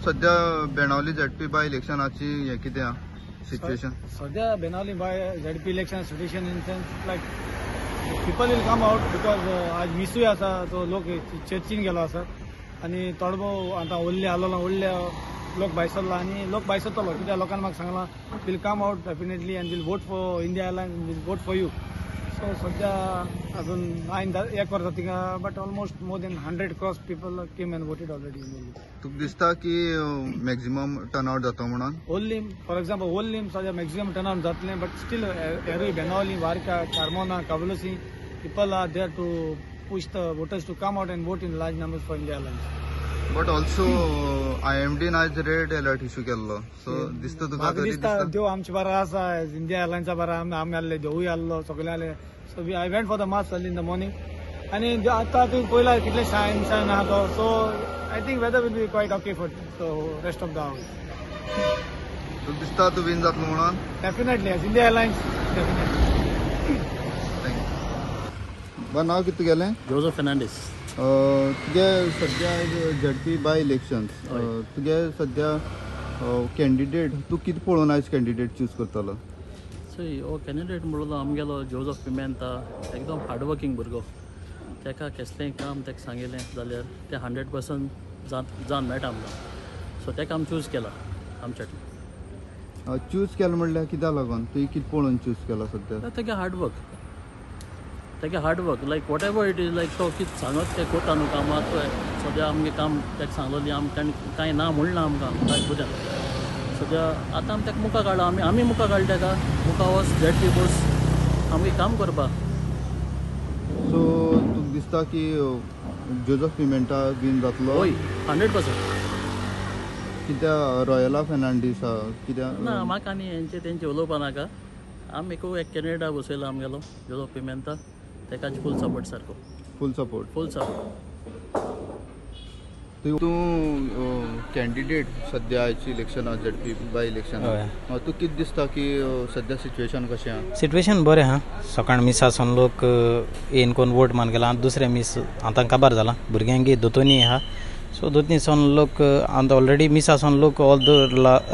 सध्या बेणावली झेडपी बाय इलेक्शनाची हें कितें आहा सिच्युएशन? सध्या Benaulim by ZP election situation in sense like people will come out because आज मिसूय आसा, तो लोक चर्चीन गेलो आसा आनी थोडो आतां ओल्ले आलो ओल्ले लोक भायर सरला आनी लोक भायर सरतलो कित्याक लोकांनी म्हाका सांगलां will come out definitely and will vote for India Alliance, will vote for you. So सध्या अजून 9 एक वर्सा थिंगा, but almost more than 100 cross people came and voted already in Orlim. तुका दिसता की मॅक्झिमम टर्नआउट जाता म्हणून ओल्लीम? फॉर एक्झाम्पल ओल्लीम सध्या मॅक्झिमम टर्नआउट जातलें, बट स्टील एरूय Benaulim, Varca, Carmona, Cavelossim people are there to push the voters to come out and vote in large numbers for India Alliance. But also IMD आज red alert issue केल्लो, so दिसता तुका तरी? दिसता देव आमचे बारा आसा, इंडिया अलायन्सा बारा आमी आसले, देवूय आसलो, सगळे आसले. So I went for the mass early in the morning आनी आतां तुवें पळयला कितले शायन शायन आहा तो. So I think weather will be quite okay for the rest of the house. तुका दिसता तूं विन जातलो म्हणून? Definitely India Alliance, definitely. बा नांव कितें तुगेलें? जोजफ फेर्नांडीस. तुगे सध्या झेडपी बाय इलेक्शन्स, तुगे सध्या कॅन्डिडेट तूं कितें पळोवन आयज कॅन्डिडेट चूज करतलो? चोय, हो कॅन्डिडेट म्हणलो आमगेलो जोजफ पिमेंता एकदम हार्डवर्कींग भुरगो. ताका केसलेंय काम ताका सांगिल्लें जाल्यार तें 100% जावन मेळटा आमकां. सो ताका आमी चूज केला आमच्या. चूज केला म्हणल्यार कित्याक लागून? तुवें कितें पळोवन चूज केला सध्या? ताका हार्डवर्क, ताका hard work like whatever it is, like तो कितें सांगत तें कोता न्हू कामां. सद्या आमगें काम ताका सांगलोली आम ताणें कांय ना म्हणलां आमकां कांय बरें. सद्या आतां आमी ताका मुखार काडला, आमी मुखार काडटा ताका, मुखार वच झेडपी बोस आमगें काम करपाक. सो तुका दिसता की जोजफ पिमेंटा विन जातलो? हय, 100%. कित्याक रॉयला फेर्नांडीस आहा कित्याक? ना, म्हाका आनी हेंचे तेंचे उलोवपा नाका. आमी एक कॅनडा बसयला आमगेलो जोजफ पिमेंता, ताका फूल सपोर्ट सारको. Full support? Full support. तूं कॅन्डिडेट सध्या आयची इलेक्शनां झेडपी बाय इलेक्शनां, तुका कितें दिसता की सध्या सिच्युएशन कशें आहा? सिच्युएशन बरें आहा. सकाळ मिसा सावन लोक येवन कोण वोट मारून गेला, दुसरें मीस आतां काबार जालां, भुरग्यांक दोतोनी आहा. सो दोतनी सावन लोक आतां ऑलरेडी मिसा सावन लोक ऑल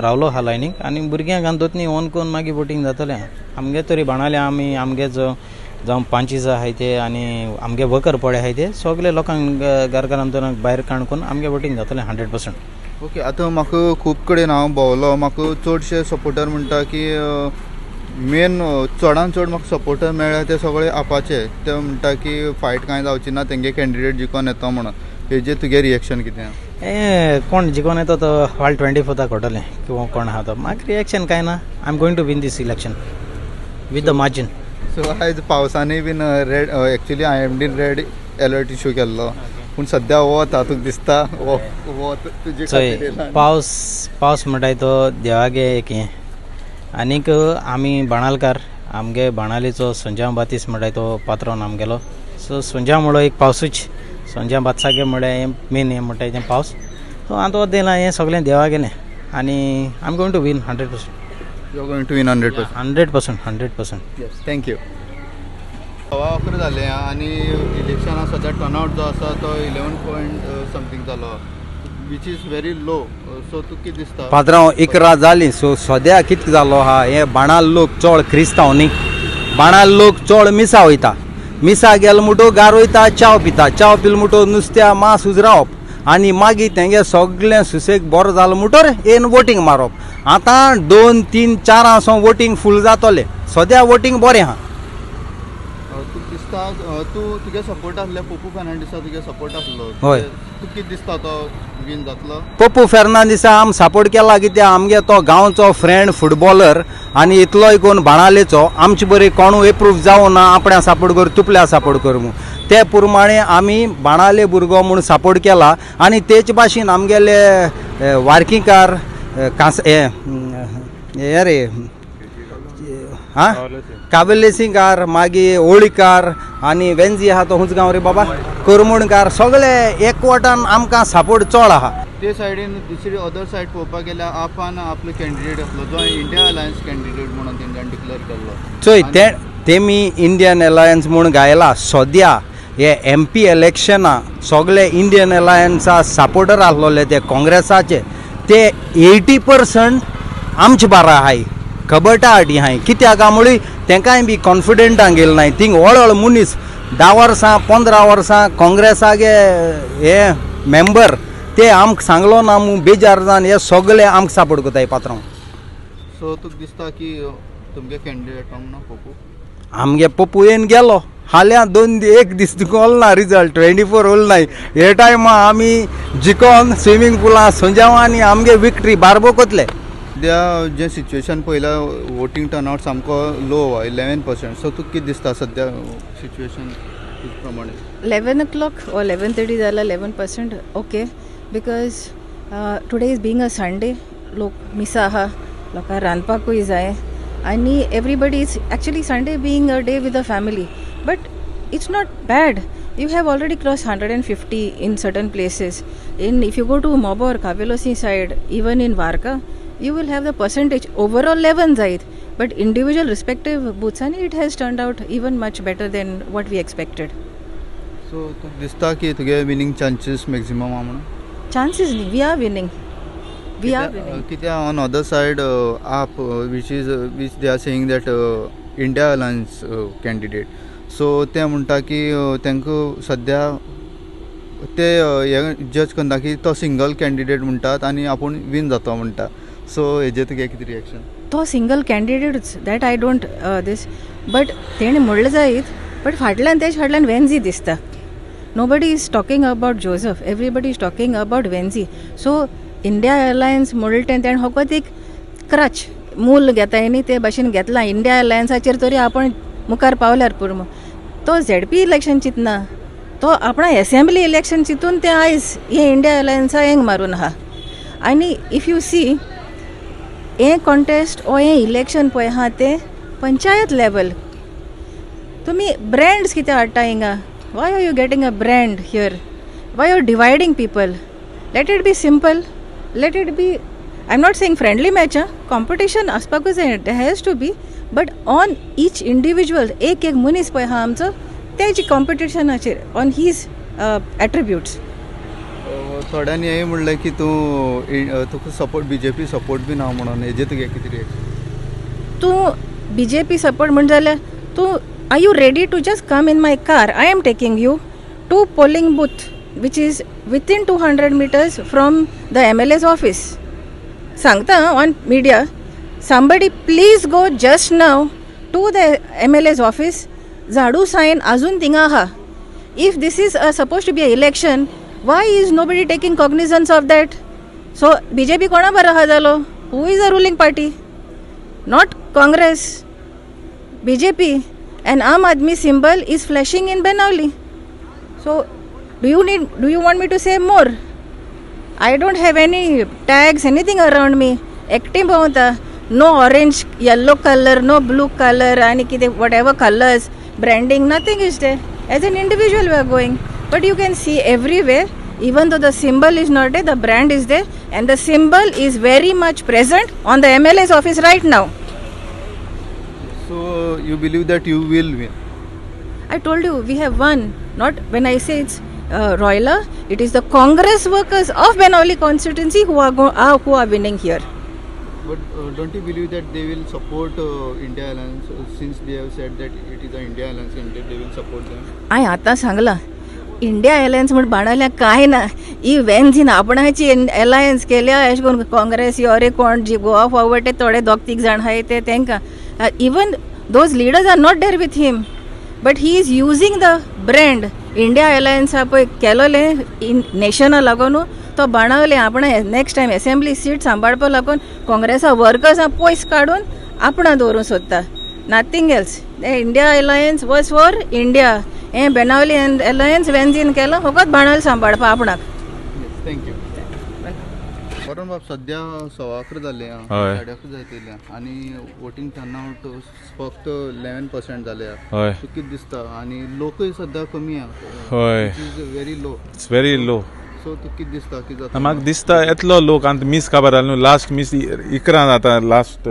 रावलो आहा लायनीक आनी भुरग्यांक आनी दोतनी ऑन करून मागीर वोटींग जातलें. आमगे तरी बाणाले आमी आमगे जो जावं पांचीस आहाय ते आनी आमगे वर्कर पळय आहाय ते सगळे लोकांक घरघरांतून भायर काडून आमगे वोटींग जातलें 100%. ओके, आतां म्हाका खूब कडेन हांव भोंवलो, म्हाका चडशे सपोर्टर म्हणटा की मेन चडान चड म्हाका सपोर्टर मेळ्ळे ते सगळे आपाचे, ते म्हणटा की फायट कांय जावची ना, तेंगे कॅन्डिडेट जिखोन येता म्हणून. हेजेर तुगे रिएक्शन कितें आहा? ए कोण जिखोन येता तो फाल 24 कळटलें किंवा कोण आहा तो. म्हाका रिएक्शन कांय ना. I am going to win this election with the margin. So आयज पावसानूय बीन red, actually IMD red alert issue केल्लो, पूण सद्या वत आहा, तुका दिसता वत तुजे खातीर? पावस पावस म्हणटाय तो देवागे एक हें, आनीक आमी बाणालकार, आमगे बाणालीचो संजांव बातीस म्हणटाय तो पात्रोन आमगेलो. सो संजांव म्हणलो एक पावसूच, संजांव बादसागे म्हळ्यार हें मेन हें म्हणटाय तें पावस. सो आतां वत दिलां हें सगळें देवा गेलें आनी I am going to win 100%. You are going to win 100%? 100%, 100%. Yes, thank you. 11:15 जालें आनी इलेक्शनां सद्या टर्नआउट जो आसा तो 11 पॉयंट समथींग जालो, which is very low. So तुका कितें दिसता? पात्रांव 11 जाली, सो सद्या कितें जालो आहा, हे बाणाल लोक चड क्रिस्तांव न्ही, बाणाल लोक चड मिसा वयता, मिसा गेल म्हणटो गार वयता, च्याव पिता, च्याव पिल म्हणटो नुस्त्या मास उजरावप आनी मागीर तेंगे सगळें सुसेग बरो जालो म्हणटोर येवन वोटींग मारप. आतां 2, 3, 4 सावन वोटींग फूल जातलें. सद्या वोटींग बरें आहा. तुका दिसता तूं तुगे सपोर्ट आसले पप्पू फेर्नांडीसा तुगे सपोर्ट आसलो? हय. तुका कितें दिसता तो विन जातलो? पप्पू फेर्नांडीसा आम सपोर्ट केला कित्याक आमगे तो गांवचो फ्रेंड फुटबॉलर आनी इतलोय कोण बाणालेचो आमचे बरी कोणूय एप्रूव जावं ना, आपण्या सपोर्ट कर तुपल्या सपोर्ट कर म्हूण, ते प्रमाणे आमी बाणाले भुरगो म्हूण सपोर्ट केला. आनी तेच भाशेन आमगेले वार्कीकार कांस हे रे आं कावेलेसिंगार, मागीर ओळीकार आनी वेंजी आहा तो हुंच गांव रे बाबा, करमणकार, सगळे एकवटान आमकां सपोर्ट चड आहा. ते सायडीन दुसरी अदर सायड पळोवपाक गेल्यार आपान आपलो कॅन्डिडेट आसलो जो इंडिया अलायन्स कॅन्डिडेट म्हणून तेंच्यानी डिक्लेअर केल्लो. चोय तेमी इंडियन अलायन्स म्हूण गायला. सद्या हे एम पी इलेक्शना सगळे इंडियन अलायन्सा सपोर्टर आसलोले ते काँग्रेसाचे, ते 80% आमचे बारा आहाय खबरटा आटी आहाय कित्याक मुळी तेंकांय बी कॉन्फिडंटान गेले नाय थिंग हळू मनीस 10 वर्सां 15 वर्सां काँग्रेसागे हे मेंबर ते आमकां सांगलो ना मू बेजार जावन हे सगळे आमकां सपोर्ट करताय पात्रांव. सो तुका दिसता की तुमगे कॅन्डिडेट ना पप्पू? आमगे पप्पू येवन गेलो हाल्यां 2 1 दीस तुका ओल ना रिजल्ट 24 ओल नाय हे टायमा आमी जिकोन स्विमींग पुलां सोंजाव आनी आमगे विक्ट्री बारबो कोतले. सद्या जें सिच्युएशन पळयलां वोटींग टर्नआउट सामको लो आहा 11%. सो तुका कितें दिसता सद्या सिच्युएशन प्रमाणे? 11 o'clock or 11:30 जाला 11% okay because today is being a Sunday लोक मिसा आहा लोकांक रांदपाकूय जाय आनी everybody is actually Sunday being a day with a family but it's not bad. You have already crossed 150 in certain places. In if you go to Mobor, Cavelossim side, even in Varka, you will have the percentage overall 11 zait, but individual respective booths and it has turned out even much better than what we expected. So तुका दिसता की तुगे winning chances maximum आहा म्हणून? Chances we are winning. We are winning. कित्याक on other side AAP which is which they are saying that India Alliance candidate, so ते म्हणटा की तांकां सद्या ते हें जज करना की तो सिंगल कॅन्डिडेट म्हणटात आनी आपूण विन जाता म्हणटा. सो हेजेर तुगे कितें रिएक्शन? तो single कॅन्डिडेटूच that I don't this but तेणें म्हणलें जायत बट फाटल्यान तेज फाटल्यान वेन्जी दिसता. Nobody is talking about Joseph, everybody is talking about Venzy. So India Alliance म्हणलें तें तेणें फकत एक क्रच मूल घेताय न्ही ते भाशेन घेतलां. इंडिया अलायन्साचेर तरी आपण मुखार पावल्यार पुरो. तो झेडपी इलेक्शन चिंतना तो आपणा एसेंब्ली इलेक्शन चिंतून ते आयज हे इंडिया अलायन्सा हेंग मारून आहा. आनी if you सी हें कॉन्टेस्ट ओ हें इलेक्शन पळय आहा तें पंचायत लेवल. तुमी ब्रँड्स कित्याक हाडटा हिंगा? Why are you getting a brand here? Why are dividing people? Let it be simple, let it be, I am not saying friendly match. आं, कॉम्पिटिशन आसपाकूच जाय, it has to be, but on each individual एक एक मनीस पळय आहा आमचो तेजी कॉम्पिटिशनाचेर on his attributes. थोड्यांनी हें म्हणलें की तूं तुका सपोर्ट बीजेपी सपोर्ट बी ना म्हणून, हेजेर तुगे कितें रिएक्शन? तूं बीजेपी सपोर्ट म्हण जाल्यार तूं are you ready to just come in my car? I am taking you to polling booth which is within 200 meters from the MLA's office. सांगता on media, somebody please go just now to the MLA's office. झाडू sign अजून थिंगा आहा. If this is suppose to be a election, why is nobody taking cognizance of that? So BJP कोणा बरो आहा जालो? Who is a ruling party? Not Congress, BJP. And Aam Aadmi symbol is flashing in Benaulim. So do you want me to say more? I don't have any tags, anything around me. एकटी भोंवता, no orange, yellow color, no blue color, आनी कितें whatever colors, branding, nothing is there. As an individual we are going. But you can see everywhere, even though the symbol is not there, the brand is there, and the symbol is very much present on the MLA's office right now. So you believe that you will win? I told you we have won. Not when I say it's Royla, it is the Congress workers of Benaulim constituency who are winning here. But don't you believe that they will support India Alliance since they have said that it is an India Alliance candidate, they will support them? हांवें आतां सांगलां India alliance म्हण बाणाल्या कांय ना. ही वेन्झीन आपणाची alliance केल्या अशें करून काँग्रेस योरे कोण जी गोवा फॉरवर्ड ते थोडे दोग तीग जाण आहाय ते तांकां even those leaders are not there with him, but he is using the brand India Alliance पळय केलोलें नॅशना लागून तो बाणावले आपणा नेक्स्ट टायम एसेंब्ली सीट सांबाळपाक लागून काँग्रेसा वर्कर्सां पयस काडून आपणा दवरूंक सोदता. Nothing else. India Alliance was for India. हें बेनावली अलायन्स वेन्झीन केलां फकत बाणावली सांबाळपाक आपणाक. Thank you. वरुण बाब, सद्या 11:15 जाले, 11:30 जायत आनी वोटींग टर्नआउट फक्त 11% जाले. तुका कितें दिसता? आनी लोकूय सद्या कमी आहा. हय, it's very low. It's very low. So तुका कितें दिसता कितें जाता? म्हाका दिसता येतलो लोक. आनी मीस काबार जालें न्हू, लास्ट मीस 11 जाता, लास्ट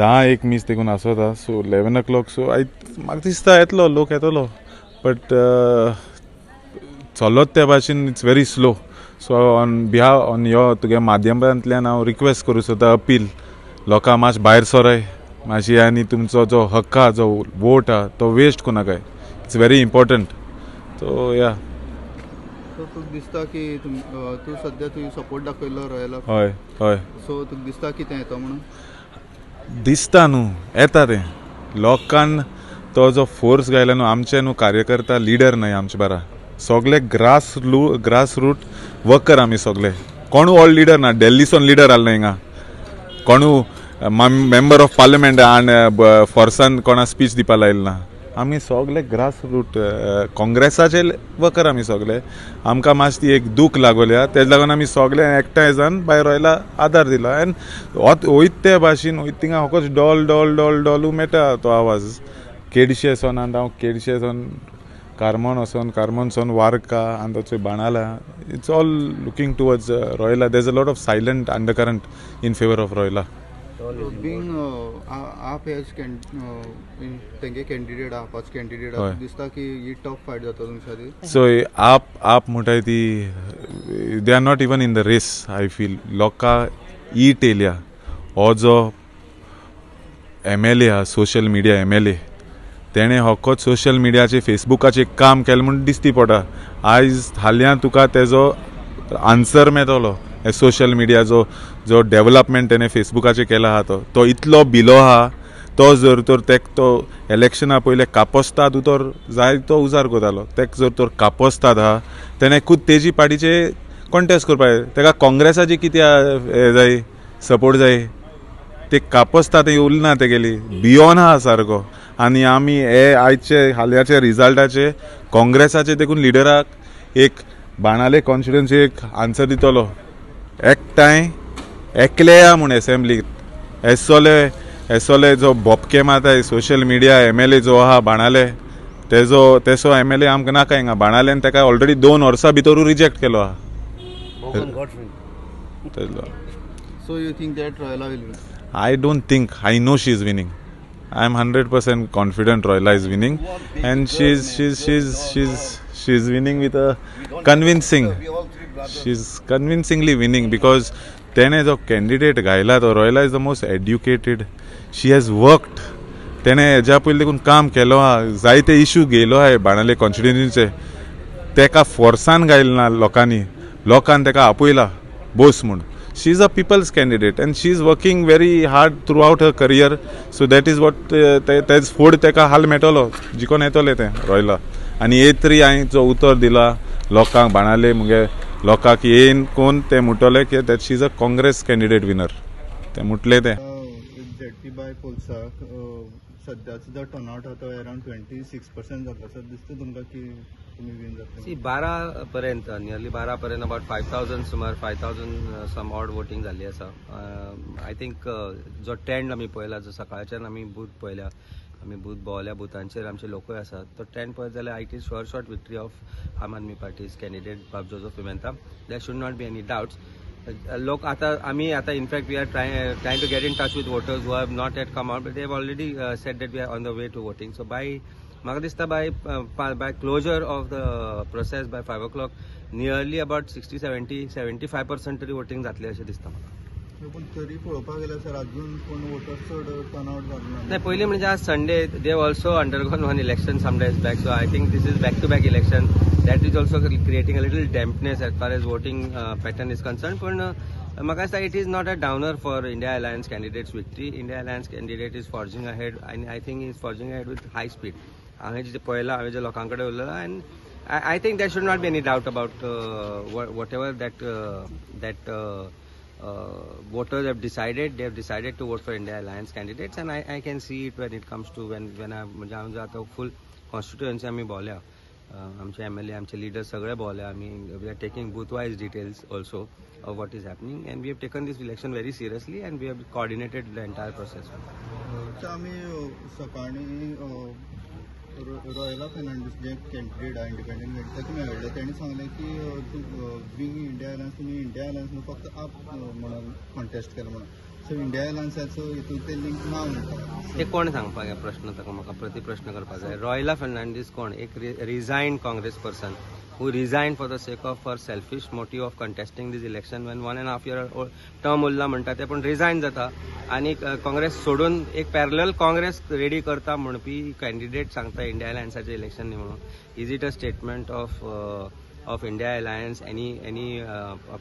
10 मीस देखून आसता. So 11 o'clock. सो I म्हाका दिसता येतलो लोक येतलो, बट चलत त्या भाशेन it's very slow. So on behalf on यो तुगे माध्यमांतल्यान हांव रिक्वेस्ट करूं सोदता, अपील, लोकां मातशें भायर सराय मातशी आनी तुमचो जो हक्क आहा, जो वोट आहा तो waste कोनाकाय. It's very important. So yeah. So तुका दिसता की तूं सद्या तुवें सपोर्ट दाखयलो रॉयलाक? हय हय. सो तुका दिसता कितें येता म्हणून? दिसता न्हू, येता तें. लोकान तो जो फोर्स घायला न्हू, आमचे न्हू कार्यकर्ता लिडर न्हय आमचे बारा, सगळे ग्रास रूट वर्कर आमी सगळे. कोणू ऑल लिडर ना, डेल्लीसून लिडर आसलो हिंगा, कोणू मेंबर ऑफ पार्लमेंट आनी फोर्सान कोणा स्पीच दिवपा लायलो ना. आमी सगळे ग्रास रूट काँग्रेसाचे वर्कर आमी सगळे. आमकां मातशी ती एक दूख लागोल्या, तेज लागून आमी सगळे एकठांय जावन बाय रॉयला आदार दिला. आनी वयत ते भाशेन वयत थिंगा फकत डॉल डॉल डॉल डॉलू मेळटा तो आवाज. केडशे सोन आनी हांव केडशे सोन कारमोन वचोन, कारमोन सोन वार्का आनी थंय बाणाला. It's all looking towards Royla. There is a lot of silent undercurrent in favour of Royla. Being AAP as तेंगे कॅन्डिडेट, आपाच कॅन्डिडेट, दिसता की ही टफ फायट जाता तुमच्या खातीर? सो आप म्हणटाय ती they are not even in the race. I feel लोकां ईट येयल्या. हो जो MLA आहा, सोशल मिडिया MLA, तेणें होकोच सोशल मिडियाचेर फेसबुकाचेर काम केलें म्हूण दिसती पडटा. आयज हाल्यां तुका तेजो आन्सर मेळटलो. हे सोशल मिडिया जो जो डेवलपमेंट तेणें फेसबुकाचेर केला आहा तो इतलो बिलो आहा, तो जर तर तेक तो इलेक्शना पयलें कापोस्ताद उतर जाय तो उजार करतालो, तेक जर तर कापोस्ताद आहा तेणें खूद तेजी पार्टीचे कॉन्टेस्ट करपाक जाय. तेका काँग्रेसाची कितें जाय, सपोर्ट जाय, ते कापोस्ताद उरना तेगेली बियोन आहा सारको. आनी आमी हे आयचे हाल्याचे रिजल्टाचे काँग्रेसाचे देखून लिडराक एक बाणाले कॉन्स्टिट्युएन्सी एक आन्सर दितलो. एकठांय एकलेया म्हूण एसेंब्लीक एसोले एसोले जो बोपके मारता सोशल मिडिया MLA जो आहा बाणाले तेजो तेसो MLA आमकां नाका हिंगा. बाणाल्यान तेका ऑलरेडी 2 वर्सां भितरू रिजेक्ट केलो आहा. So you think that Royla will win? I don't think, I know she is winning. I am 100% confident Royla is winning, and she's winning with a convincing. She's convincingly winning because तेणे जो candidate घायला तो Royla is the most educated. She has worked. तेणे हेज्या पयलीं देखून काम केलो आहा, जायते इशू घेयलो आहा बाणाले कॉन्स्टिट्युएन्सीचे. तेका फोर्सान घायले ना लोकांनी, लोकान तेका आपयला बोस म्हूण. She is a people's candidate and she is working very hard throughout her career. So that is what तेज फोड तेका हाल मेळटलो, जिकोन येतलें तें रॉयला. आनी ए थ्री हांवें जो उतर दिला लोकांक बाणाले मुगे लोकांक येन कोण ते म्हणटले की that she is a Congress candidate winner, ते म्हटलें तें. ZP bye पोल्साक सद्याचो जो टर्नआउट आहा तो अरावंड 26% जातलो. सो दिसता तुमकां की तुमी विन जातले? सी 12 पर्यंत, नियरली 12 पर्यंत अबाउट 5,000 सुमार 5,000 सम ऑड वोटींग जाल्ली आसा. I think जो ट्रेंड आमी पळयला, जो सकाळच्यान आमी बूथ पळयल्या, आमी बूथ भोंवल्या, बुथांचेर आमचे लोकूय आसात, तो ट्रेंड पळयत जाल्यार it is sure shot victory of Aam Aadmi Party's candidate Babu Joseph Pimenta. There should not be any doubts. लोक आतां आमी आतां in fact we are trying to get in touch with voters who have not yet come out, but they have already said that we are on the way to voting. So by म्हाका दिसता by closure of the process by 5 o'clock nearly about 60 70 75% तरी voting जातलें अशें दिसता म्हाका. पूण तरी पळोवपाक गेल्यार सर अजून कोण वोटर चड टर्नआउट जालो ना. नाही, पयलीं म्हणजे आज Sunday, they also undergone one election some days back, so I think this is back to back election. That is also creating a little dampness as far as voting pattern is concern. पूण म्हाका दिसता it is not a downer for India Alliance candidate's victory. India Alliance candidate is forging ahead आनी I think is forging ahead with high speed. हांवें जें पळयलां, हांवें जें लोकां कडेन उलयलां, and I think there should not be any doubt about whatever that that voters have decided. They have decided to vote for India Alliance candidates, and I can see it when it comes to when I म्हणजे हांव आतां फूल constituency आमी भोंवल्या, आमचे MLA, आमचे leaders सगळे भोंवल्या आमी. We are taking booth wise details also of what is happening, and we have taken this election very seriously and we have coordinated the entire process. आमी सकाळीं रॉयला फेर्नांडीस जे कॅन्डिडेट आहा इंडिपेंडंट ताका मेळ्ळे, तेणी सांगलें की बींग इंडिया अलायन्स तुमी इंडिया अलायन्स न्हू फक्त आप म्हणून कॉन्टेस्ट केलो म्हणून, सो इंडिया अलायन्साचो हितून ते लिंक ना म्हणटा. ते कोण सांगपाक ह्या प्रश्न ताका म्हाका प्रति प्रश्न करपाक जाय. रॉयला फेर्नांडीस कोण? एक resigned Congress person. who resigned for the sake of her selfish motive of contesting this election when 1.5 year term उरला म्हणटा ते, पूण रिजायन जाता आनी काँग्रेस सोडून एक पॅरलल काँग्रेस रेडी करता म्हणपी कॅन्डिडेट सांगता इंडिया अलायन्साचे इलेक्शन न्ही म्हणून. Is it a statement of India Alliance any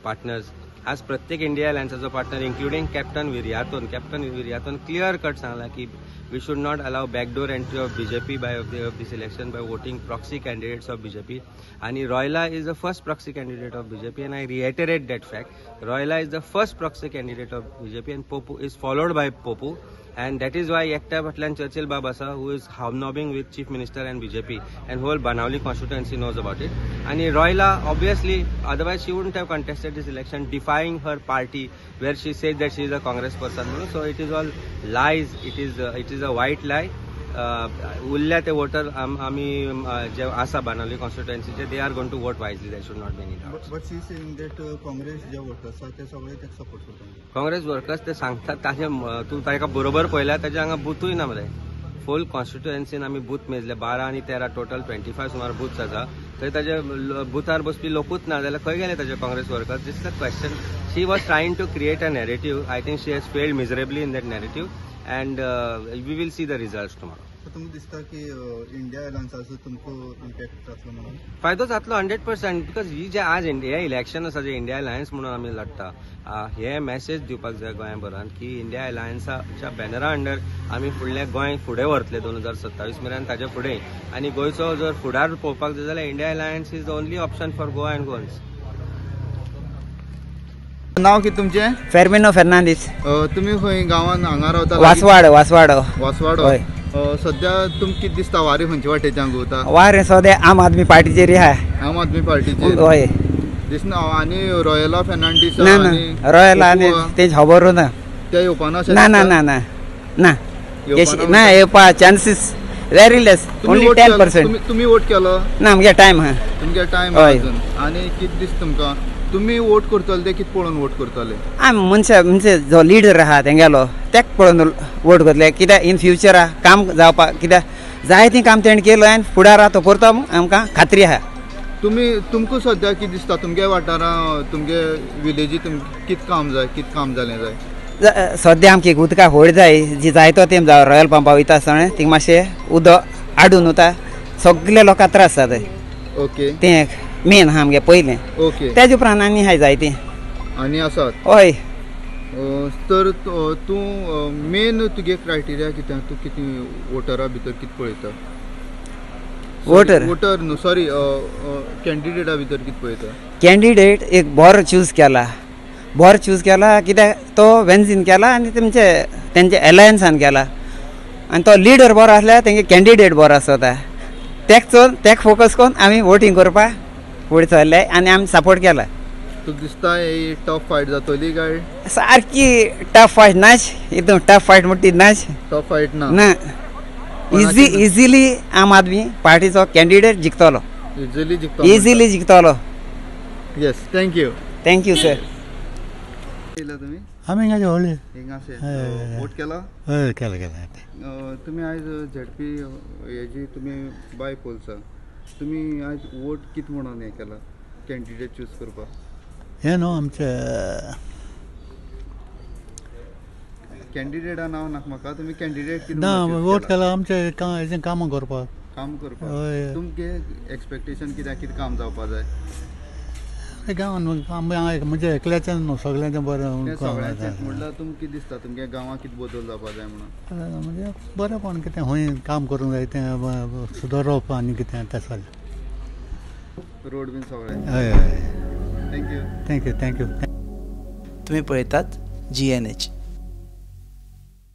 partners? आज प्रत्येक इंडिया अलायन्साचो partner including Captain Viriato, Captain विरियातोन clear cut सांगला की we should not allow backdoor entry of BJP by of this election by voting proxy candidates of BJP. आणि Royla is the first proxy candidate of BJP and I reiterate that fact. Royla is the first proxy candidate of BJP and Popu is followed by Popu. And that is why एकट्या फाटल्यान Churchill बाब आसा who is hobnobbing with chief minister and BJP and whole Benaulim constituency knows about it. आनी Royla obviously otherwise she wouldn't have contested this election defying her party where she says that she is a Congress person म्हणून. So it is all lies, it is a white lie. उरल्या ते water आमी जे आसा Benaulim कॉन्स्टिट्युएन्सीचे they are going to vote wisely, there should not be any doubt. But she saying that Congress J voters आसा ते सगळे ताका support करता. Congress workers ते सांगतात ताजे तूं ताका बरोबर पळयल्यार ताजे हांगा बुथूय ना मरे. फूल कॉन्स्टिट्युएन्सीन आमी बूथ मेजले 12 आनी 13 टोटल 25 सुमार बूथ्स आसा, थंय ताजे बुथार बसपी लोकूच ना जाल्यार खंय गेले ताजे Congress workers? This is a question. She was trying to create a narrative. I think she has failed miserably in that narrative and we will see the results tomorrow. तुमकां दिसता की इंडिया अलायन्साचो तुमकां इम्पॅक्ट जातलो म्हणून? फायदो जातलो 100%, because ही जे आज India election आसा जे इंडिया अलायन्स म्हणून आमी लढटा, हे मॅसेज दिवपाक जाय गोंयभरान की इंडिया अलायन्साच्या बॅनरा अंडर आमी फुडलें गोंय फुडें व्हरतले 2027 मेरेन ताजे फुडें. आनी गोंयचो जर फुडार पळोवपाक जाय जाल्यार India Alliance is the only option for Goa and Goans. नाव कितें तुमचें? फेर्मिनो फेर्नांडीस. तुमी खंय गांवान हांगा रावता? वासवाडो. वासवाडो. वासवाडो. सध्या तुमकां कितें दिसता वारें खंयचे वाटेच्यान घुंवता? वारें सद्या आम आदमी पार्टीचेर आहा. आम आदमी पार्टीचेर? हय. दिसना. आनी रॉयला फेर्नांडीस? ना ना, रॉयला आनी तेजी खबरूच ना. ते येवपा ना? ना ना ना ना ना ना येवपा चान्सीस वेरी लेस, ओन्ली 10%. तुमी वोट केलो ना? आमगे टायम आहा. तुमगे टायम अजून. आनी कितें दिसता तुमकां तुमी वोट करतले ते कितें पळोवन वोट करतले? आमी मनशां म्हणजे जो लिडर आहा तेंगेलो तेक पळोवन वोट करतले, कित्याक इन फ्युचर काम जावपाक कित्याक जाय तें काम तेणें केलें आनी फुडारा तो करता आमकां खात्री आहा. तुमी तुमकां सद्या कितें दिसता तुमगे वाठारां तुमगे विलेजी तुमकां कितें काम जाय, कितें काम जालें जाय? सद्या आमची उदका होड जाय जी जायतो तेम जावं रॉयल पंपा वयता आसतना थिंगा मातशें उदक आडून वता, सगळे लोकांक त्रास जाता. ओके, तें मेन आहा आमगे पयलें. ओके, तेजे उपरांत आनी आहाय जायतीं आनी आसात. हय. तर तूं मेन तुगे क्रायटेरिया कितें? तूं कितें वोटरा भितर कितें पळयता? वोटर वोटर न्हू सॉरी कॅन्डिडेटा भितर कितें पळयता? कॅन्डिडेट एक बरो चूज केला, बरो चूज केला कित्याक तो वेन्झीन केला आनी तेमचे तेंचे एलायन्सान केला आनी तो लिडर बरो आसल्यार तेंगे कॅन्डिडेट बरो आसता. तेक चोवन तेक फोकस करून आमी वोटींग करपाक फुडें सरले आनी आमी सपोर्ट केला. तुका दिसता ही टफ फायट जातली काय? सारकी टफ फायट नाच, एकदम टफ फायट म्हणटा ती नाच. टफ फायट ना? ना, इजी इजिली आम आदमी पार्टीचो कॅन्डिडेट जिखतलो. इजिली जिखतलो? इजिली जिखतलो. Yes, thank you. Thank you sir. तुमी? आमी हिंगा व्हडले हिंगासे वोट केला? हय, केला केला. तुमी आयज झेडपी हेजी तुमी बाय पोलसा, तुमी आयज वोट कितें म्हणून हें केला कॅन्डिडेट चूज करपाक? हें न्हू आमचे कॅन्डिडेटा नांव नाका म्हाका, तुमी कॅन्डिडेट कितें ना वोट केला आमचे हेजें कामां करपाक. काम करपाक. तुमगे एक्सपेक्टेशन कितें, कितें काम जावपा जाय गांवान? म्हणजे एकल्याचें न्हू, सगळ्यांचें बरें. सगळ्यांचें म्हणल्यार तुमकां कितें दिसता तुमगे गांवांत कितें बदल जावपा जाय म्हणून? म्हणजे बरेंपण कितें खंय काम करूंक जाय तें सुदरोवप आनी कितें तें सगळें, रोड बीन सगळें. हय हय. Thank you. Thank you. Thank you. तुमी पळयतात GNH.